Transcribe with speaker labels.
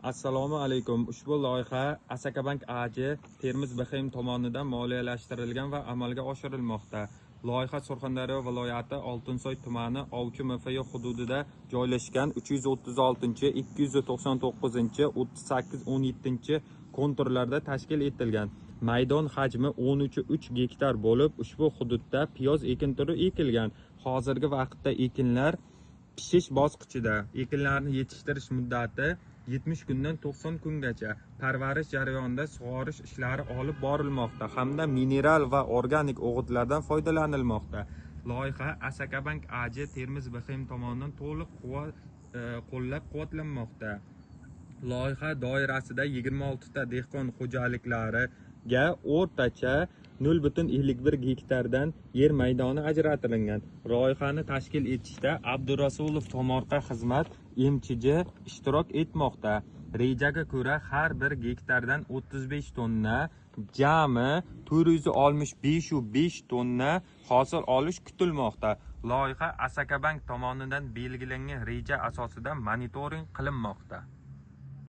Speaker 1: Assalomu alaykum. Ushbu loyiha Asakabank AJ Termiz BHM tomonidan moliyalashtirilgan va amalga oshirilmoqda. Loyiha Surxondaryo viloyati Oltinsoy tumani Ovchi MFY hududida joylashgan 336, 299, 38, 17 konturlarda tashkil etilgan. Maydon hajmi 13,3 gektar bo'lib, ushbu hududda piyoz ekin turi ekilgan. Hozirgi vaqtda ekinlar pishish bosqichida. Ekinlarni yetishtirish muddati 70 kundan 90 kungacha. Parvarish jarayonida sug'orish ishlari olib borilmoqda hamda mineral va organik o'g'itlardan foydalanilmoqda. Loyiha Asakabank AJ Termiz BHM tomonidan to'liq qo'llab-quvvatlanmoqda. Loyiha doirasida 26 ta dehqon xo'jaliklariga o'rtacha 0,51 gektardan yer maydoni ajratilgan. Loyihani tashkil etishda Abdurasulov Tomorqa xizmat MChJ ishtirok etmoqda. Rejaga ko'ra har bir gektardan 35 tonna, jami 465,5 tonna hosil olish kutilmoqda. Loyiha Asakabank tomonidan belgilangan reja asosida monitoring qilinmoqda.